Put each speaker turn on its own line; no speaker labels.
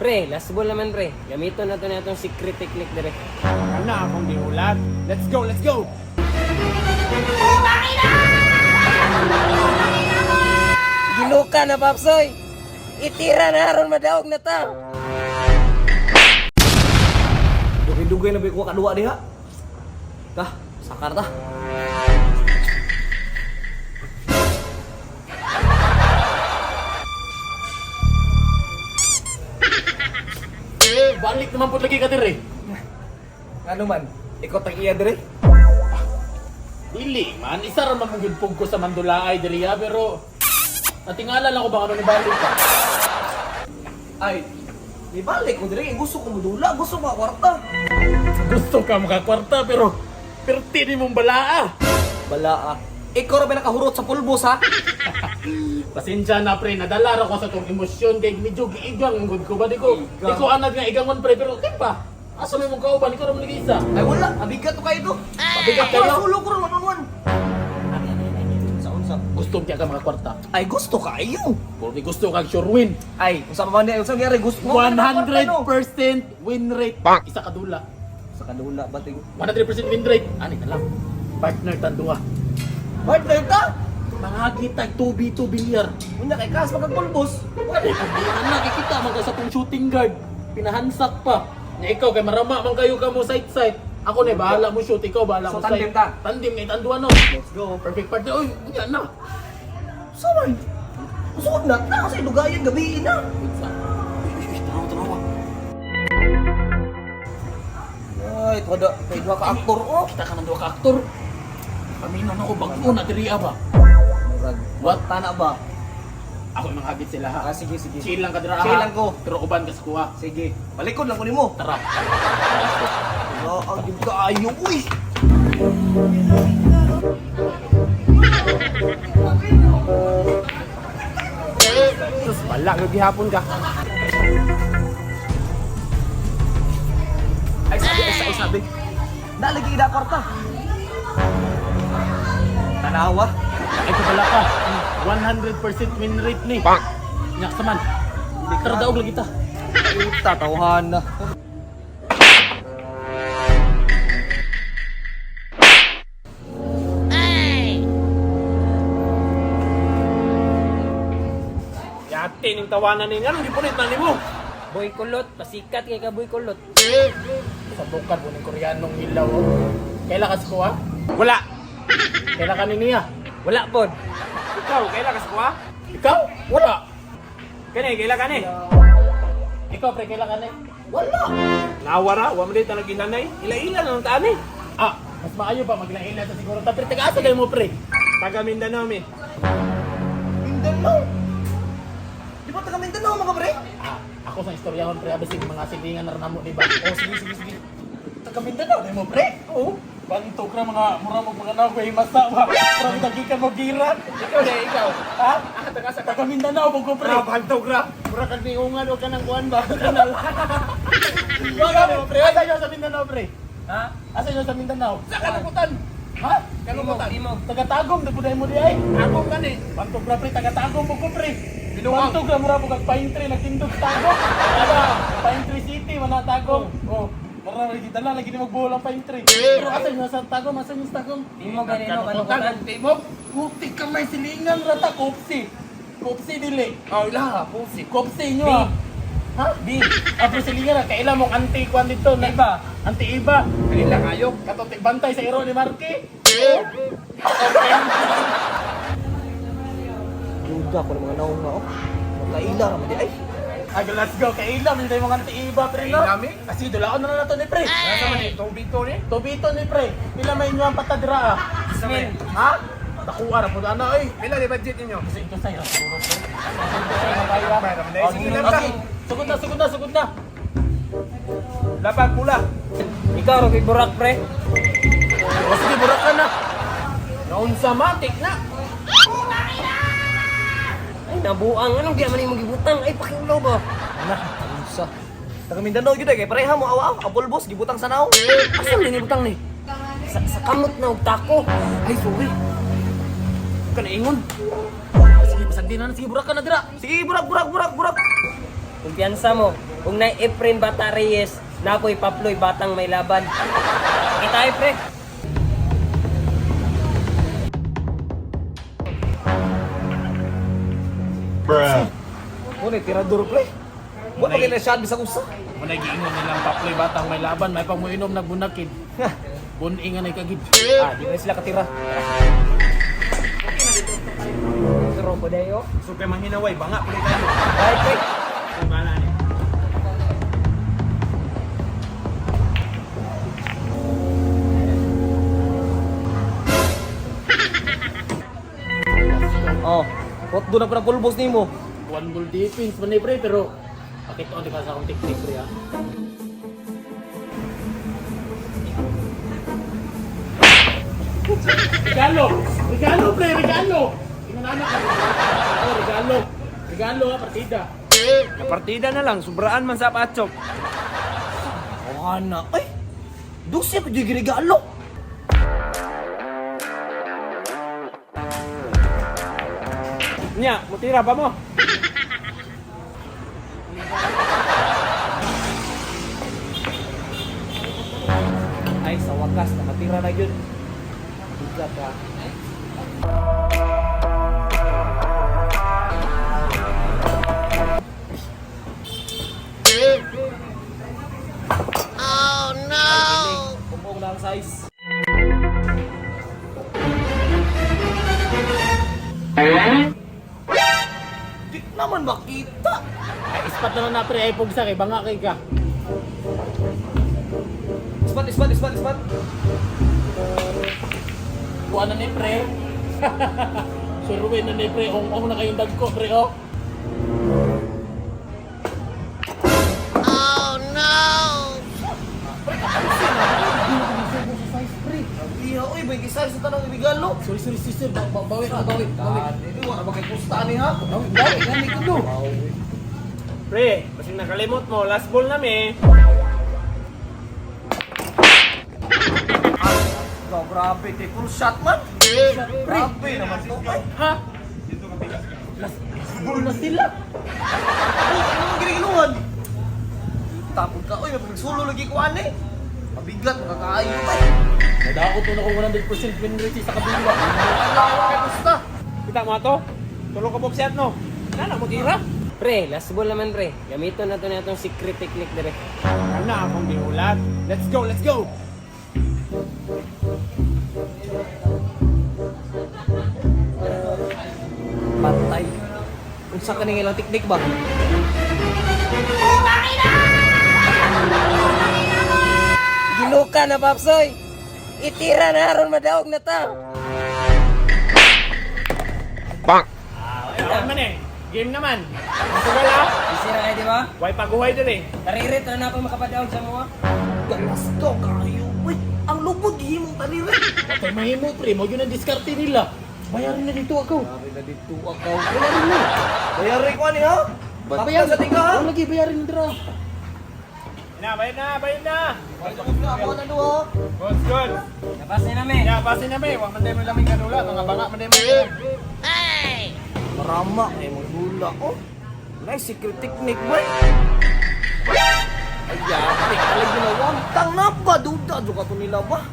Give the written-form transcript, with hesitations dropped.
Pre, last ball naman pre. Gamiton na to na itong secret technique dire.
Kana akong gihulat. Let's go, let's go.
Giluka na, Papsoy! Itira na aron madaog na ta!
Dugay-dugay na ba ko kaduwa diha? Tah, sakar ta.
Balik naman po lagi ka dire.
Ngano man, ikaw tag iya dire.
Dili man, isa ra man mong gudpog ko sa Mandulaay diri ah, pero natingala lang ko ba ano ni balik ka.
Ay, may balik ko dire, gusto ko mudula, gusto ko kwarta.
Gusto ka makakwarta pero perti ni mong balaa.
Bala ah. Ikaw ra ba nakahurot sa pulbos ha?
Pasensya na pre, nadala ra ko sa tong emosyon kay medyo giigang gud ko ba di ko.
Igang.
Di ko anad nga igangon pre pero kay pa. Asa may mong kauban ikaw ra man isa.
Ay wala, abigat to kayo to.
Pabigat
Ako
kayo.
sulo ko ron one on one. Sa unsa?
Gusto kaya ka makakwarta.
Ay gusto kayo.
Puro gusto kag sure win.
Ay, unsa pa man di, unsa gyari gusto mo
100% win rate. Isa ka dula.
Sa kadula ba ting?
100% win rate. Ani na lang. Partner tanduha.
Partner ta.
Mangagi tag 2v2 bilyar.
Unya kay kas magkagpulbos.
Wala na nakikita man ka sa tong shooting guard. Pinahansak pa. Nya ikaw kay marama man kayo ka mo side side. Ako na bahala mo shoot, ikaw bahala
So,
mo side.
tandem ta?
Tandem kay tanduan no.
Let's go.
Perfect partner. Oy, unya na.
Sa man? Sud na ta kasi dugayan gabi na.
Wait sa. Uy, uy, tanaw tanaw.
Ay, tuwa kay duha ka aktor oh.
Kita ka ng duha ka aktor. Paminaw na ko bag-o na diri ah, ba.
Murag.
What?
Tana ba?
Ako yung manghagit sila ha.
Ah, sige, sige.
Chill lang ka dira ha.
Chill lang ko.
Pero uban ka sa kuha.
Sige. Balikod lang ko nimo.
Tara.
Ah, ang kaayo uy.
Sus, pala gihapon ka.
Ay, sabi, ay, sabi, sabi. Nalagi ida kwarta. Tanawa.
Ay, kabala ka. 100% win rate ni. Nyak sa man. Tara daog lagi ta.
Tatawhan na.
Yate ning tawanan ni ngano gipunit na nimo.
Boy kulot, pasikat kay ka boy kulot.
Sa bukad mo ning Koreanong ilaw. oh. Kaila ka sa kuha?
Wala.
Kaila ka ni niya?
Wala pod.
Ikaw, kaila ka sa kuha?
Ikaw? Wala.
Kani, kaila ka ni?
Ikaw pre, kaila ka ni?
Wala.
Nawara, wa man dito naginanay. Ila-ila lang taan eh.
Ah, mas maayo pa maglaila ta siguro ta pre. Taga-asa kayo mo pre?
Taga Mindanao mi.
Mindanao. Di ba taga Mindanao mga pre?
Ah, ako sa istoryahon pre, abisig mga silingan na namo di ba? Oh, sige sige sige. Taga Mindanao di mo pre? Oo. Bantog ra mga mura mo mga nagoy masa ba. Mura mo gikan mo gira.
Ikaw de, ikaw.
Ha?
Ah, taga sa
Taga Mindanao mo ko pre.
Ah, bantog ra. Mura kag niungan o kanang kuan ba?
Kanal. Wala mo pre. Asa nyo sa Mindanao pre?
Ha?
Asa nyo sa Mindanao? Sa Kalukutan. Ha?
Kalukutan.
Timog.
Taga Tagum di pud mo di ay.
Ako kani.
Bantog ra pre, taga Tagum mo ko pre.
Binuang.
Bantog ra mura mo kag Pine Tree nagtindog sa Tagum. Ano? Pine Tree City wala Tagum. Oh. Mura lagi dala lagi ni magbuhol ang Pine Tree. Pero asa nyo sa Tagum? Asa nyo sa Tagum?
Timog ganino
Kalukutan,
kalukutan.
timog.
Puti ka may silingan ra ta Kopsi. Kopsi dili.
Oh, ila, pusi.
Kopsi inyo ah. Ha?
B.
Ah, pero silingan ra kaila mong anti kwan dito na
Iba.
Anti iba.
Kaila kayo.
Kato bantay sa iro ni Marky.
Duda ko ng mga naong nga oh. Magkaila ra man di ay.
Ay, let's go. Kaila, may tayo mga anti iba, pre, no?
Kaila, mi?
Kasi dulaon na lang nato ni pre.
Nasa man eh, tubito ni.
Tubito ni pre. Pila may inyo ang patadra, ah.
Smil.
Ha? Nakuha na po na, ay.
Pila di budget ninyo?
Kasi ito sa'yo, siguro, pre. Kasi ito sa'yo, mabaya.
Bayra, man.
Oh,
Sige lang ta.
Okay, sugod na, sugod na, sugod na.
Lapag pula.
Ikaw ra kay burak pre.
O, sige, burak ka na.
Naunsa matik na.
Ay nabuang anong di man nimo gibutang? Ay pakiulaw ba?
Ana, unsa? Taga Mindanao gyud ay kay pareha mo awa ang pulbos gibutang sa naong.
Asa man ni butang ni? Sa kamot na og tako.
Ay, sorry. Kanaingon. Sige, pasagdi na. Sige, burak ka na, dira.
Sige, burak burak burak burak.
Kumpiyansa mo. Kung na Efren Bata Reyes, nakoy Paploy Batang may laban. Kita tayo, pre.
Mo na tirador pre. Wa pa kay shot bisag usa.
Mo na giingon nilang Paploy Batang may laban, may pagmuinom nagbunakid. Buningan ay kagid.
Ah, di na sila katira.
Pero ko dayo.
So kay manghinaway banga pre tayo.
Bye, pre.
Bala ni.
Oh, what do na pa pulbos nimo?
One goal defense man ni pre, pero pakita di ba sa akong technique pre ah. Regalo! Regalo pre, regalo! Inanana ka. Oh, regalo. Regalo ha, partida.
Partida na lang, sobraan man sa patsok.
Ana, ay. Dusya pa jud regalo.
Nya, mutira ba mo?
Ay, sa wakas nakatira na gyud. Bigat ka. Oh no! Kumpong na ang size. Di naman makita.
Ay, ispat na lang na pre, ay pugsa kay banga kay ka.
Ispat, ispat, ispat, ispat.
Kuha na ni pre. Suruin na ni pre, ong-ong na kayong dagko pre oh.
Iya, oy, 26 sa tanong ibigalo.
Sorry, sorry, sorry, sorry. Bawi na, bawi, bawi.
Ah, di wala ba kay pusta ni ha?
Bawi, bawi, gani ko do.
Pre, basing nakalimot mo, last ball na mi.
Wow, grabe kay full shot man. Grabe naman to. Ay,
Ha? Last ball na sila.
ay, ano mo ginigiluhan? Tapon ka, oy, may pagsulo lagi ko ani. Mabigat makakaayo ay.
Nadaot na ko 100% win rate sa kabila.
Wala kay pusta.
Kita mo ato? Tulo ka box shot no. Nana mo tira.
Pre, last ball naman, pre. Gamiton na to na itong secret technique dire.
Ana akong gihulat. Let's go, let's go.
Patay. Unsa kaning ilang teknik ba?
Giluka na, Papsoy. Itira na aron madaog na ta.
Ayun man eh. Game naman. Masugal ah.
Isira kayo, di ba?
Way paguhay dun eh.
Taririt na ako makapadaog sa mga.
Galas to kayo. Uy, ang lubog gihimong tanire.
Patay mahimo pre, mo yun ang diskarte nila. Bayarin na dito ako.
Grabe na dito akaw. Bayarin mo. Bayarin ko ani ha? Bayarin sa tika ha?
Ang lagi bayarin nila.
Na, bayad na, bayad na.
Bayad ko na ako na do ha.
Good, good.
Nabasa na me.
Ya, pasin na mi. Wa man mo laming kanula, mga banga man mo.
Marama kay mong hula oh. Nice secret technique boy. Ay, yate, alam mo na, wantang na ba? Duda, juga to nila ba?